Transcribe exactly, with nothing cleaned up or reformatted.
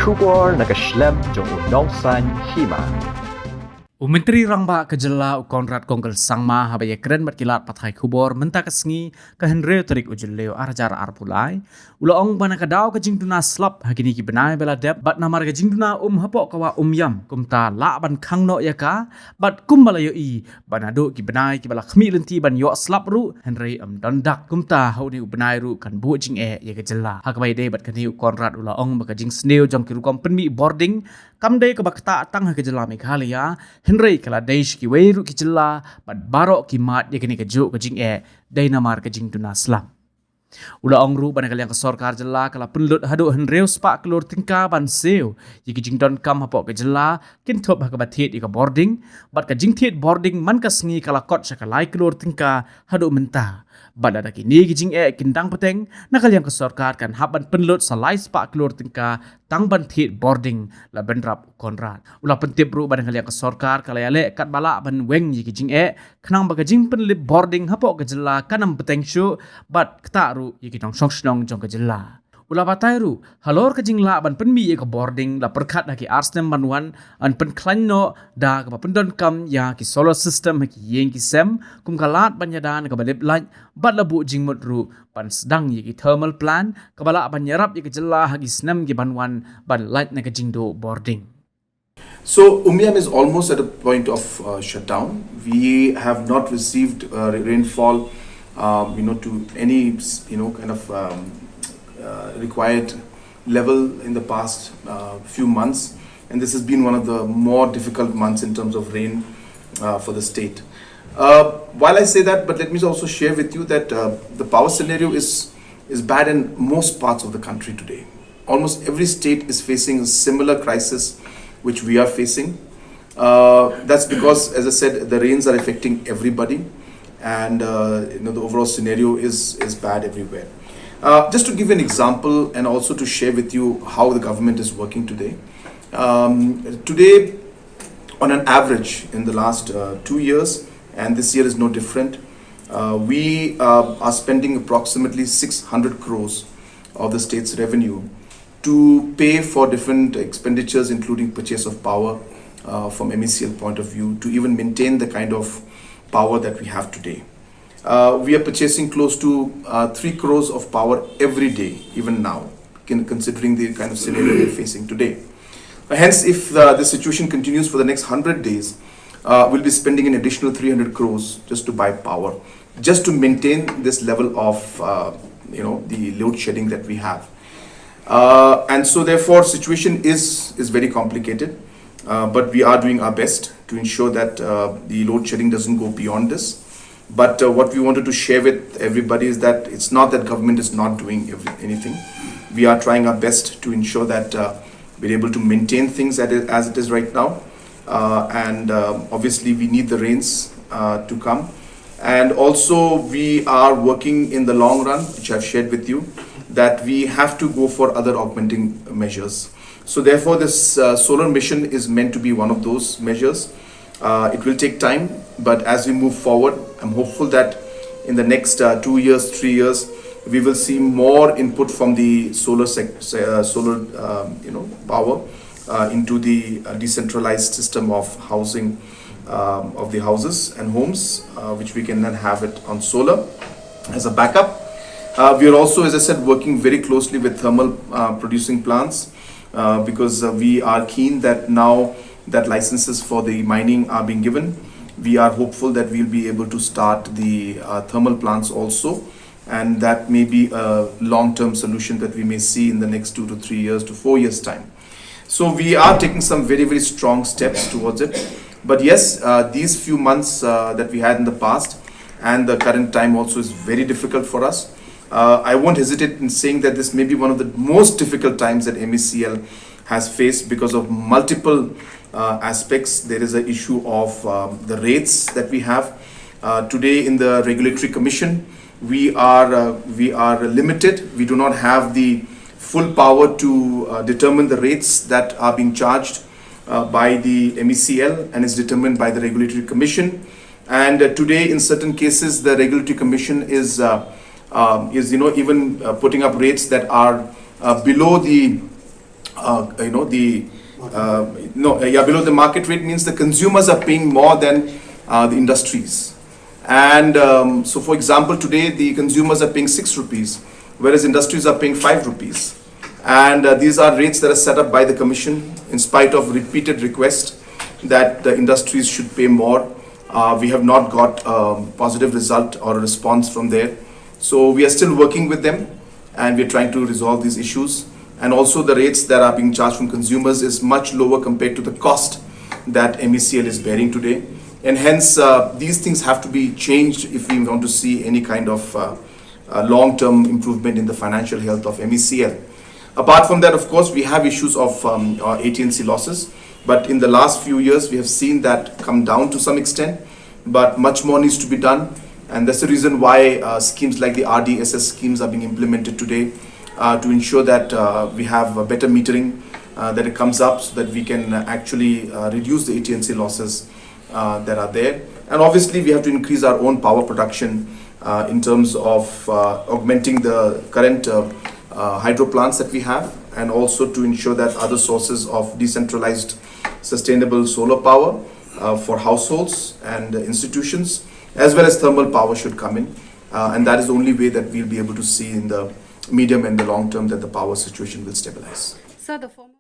Khubor na ka shlem jong u Nongsaiñ Hima. U Myntri Rangbah ka jylla u Conrad Kongkal Sangma haba ïakren bad ki lad pathai khubor mynta ka sngi ka hynriew tarik u Jylliew ar hajar arphew lai, u la ong ba na ka daw ka jingduna slap ha kine ki bnai ba la dep bad namar ka jingduna um hapoh ka Wah Umiam, kumta lah ban khang noh ïa ka, bad kumba la ïohi ba naduh ki bnai kiba la khmih lynti ban ïoh slap ruh, hynrei ym don dak, kumta ha une u bnai ruh kan buh jingeh ïa ka jylla. Ha kaba ïadei bad kane u Conrad u la ong ba ka jingsniew jong ki rukom pynmih bording kam dei kaba ktah tang ha ka jylla Meghalaya, hynrei ka la dei sha kiwei ruh ki jylla bad baroh ki mad ïa kane kajuh ka jingeh dei namar ka jingduna slap. U la ong ruh ba na ka liang ka sorkar jylla ka la pynlut haduh hynriew spah klur tyngka ban siew ïa ki jingdonkam hapoh ka jylla, kynthup ha kaba thied ïa ka bording, bad ka jingthied bording man ka sngi ka la kot sha ka lai klur tyngka haduh mynta. Bad lada kine ki jingeh kin dang bteng, na ka liang ka sorkar kan hap ban pynlut sa lai spah klur tyngka tang ban thied bording, la bynrap u Conrad. U la pyntip ruh ba na ka liang ka sorkar ka la ïaleh katba lah ban weng ïa ki jingeh, khnang ba ka jingpynlip bording hapoh ka jylla kan ym bteng shuh bad ktah ruh ïa ki nongshong shnong jong ka jylla. U la batai ruh, halor ka jinglah ban pynmih ïa ka bording, la pyrkhat ha ki ar snem ban wan yn pynkhlaiñ noh da kaba pyndonkam ïa ki solar system ha ki ïing ki sem kum ka lad ban ïada na kaba lip lait, bad la buh jingmut ruh ban sdang ïa ki thermal plant kaba lah ban ïarap ïa ka jylla ha ki snem ki ban wan ban lait na ka jingduh bording. So Umiam is almost at a point of uh, shutdown. We have not received uh, ra- rainfall, um, you know, to any s- you know kind of um, uh, required level in the past uh, few months, and this has been one of the more difficult months in terms of rain uh, for the state. Uh, while I say that, but let me also share with you that uh, the power scenario is is bad in most parts of the country today. Almost every state is facing a similar crisis which we are facing. Uh, that's because, as I said, the rains are affecting everybody, and uh, you know the overall scenario is is bad everywhere. Uh, just to give you an example, and also to share with you how the government is working today. Um, today, on an average, in the last uh, two years, and this year is no different, uh, we uh, are spending approximately six hundred crores of the state's revenue to pay for different expenditures, including purchase of power uh, from M E C L point of view, to even maintain the kind of power that we have today. Uh, we are purchasing close to uh, three crores of power every day, even now, con- considering the kind of scenario we're facing today. Uh, hence, if uh, the situation continues for the next hundred days, uh, we'll be spending an additional three hundred crores just to buy power, just to maintain this level of uh, you know the load shedding that we have. Uh, and so, therefore, situation is is very complicated. Uh, but we are doing our best to ensure that uh, the load shedding doesn't go beyond this. But uh, what we wanted to share with everybody is that it's not that government is not doing every, anything. We are trying our best to ensure that uh, we're able to maintain things as it, as it is right now. Uh, and uh, obviously, we need the rains uh, to come. And also, we are working in the long run, which I've shared with you, that we have to go for other augmenting measures. So, therefore, this uh, solar mission is meant to be one of those measures. Uh, it will take time, but as we move forward, I'm hopeful that in the next uh, two years, three years, we will see more input from the solar sec- uh, solar um, you know power uh, into the uh, decentralized system of housing um, of the houses and homes, uh, which we can then have it on solar as a backup. Uh, we are also, as I said, working very closely with thermal uh, producing plants uh, because uh, we are keen that now that licenses for the mining are being given, we are hopeful that we'll be able to start the uh, thermal plants also, and that may be a long-term solution that we may see in the next two to three years to four years' time. So we are taking some very, very strong steps towards it. But yes, uh, these few months uh, that we had in the past and the current time also is very difficult for us. Uh, I won't hesitate in saying that this may be one of the most difficult times that M E C L has faced because of multiple uh, aspects. There is an issue of um, the rates that we have. Uh, today, in the Regulatory Commission, we are uh, we are limited. We do not have the full power to uh, determine the rates that are being charged uh, by the M E C L, and is determined by the Regulatory Commission. And uh, today, in certain cases, the Regulatory Commission is uh, um, is you know even uh, putting up rates that are uh, below the uh, you know, the uh, no, uh, yeah, below the market rate means the consumers are paying more than uh, the industries. And um, so, for example, today the consumers are paying six rupees, whereas industries are paying five rupees. And uh, these are rates that are set up by the commission in spite of repeated requests that the industries should pay more. Uh, we have not got a positive result or a response from there. So we are still working with them, and we're trying to resolve these issues. And also, the rates that are being charged from consumers is much lower compared to the cost that M E C L is bearing today. And hence, uh, these things have to be changed if we want to see any kind of uh, uh, long-term improvement in the financial health of M E C L. Apart from that, of course, we have issues of um, uh, A T and C losses. But in the last few years, we have seen that come down to some extent, but much more needs to be done. And that's the reason why uh, schemes like the R D S S schemes are being implemented today uh, to ensure that uh, we have a better metering uh, that it comes up so that we can uh, actually uh, reduce the A T and C losses uh, that are there. And obviously, we have to increase our own power production uh, in terms of uh, augmenting the current uh, uh, hydro plants that we have, and also to ensure that other sources of decentralized sustainable solar power uh, for households and institutions, as well as thermal power should come in. Uh, and that is the only way that we'll be able to see in the medium and the long term that the power situation will stabilize. Sir, the former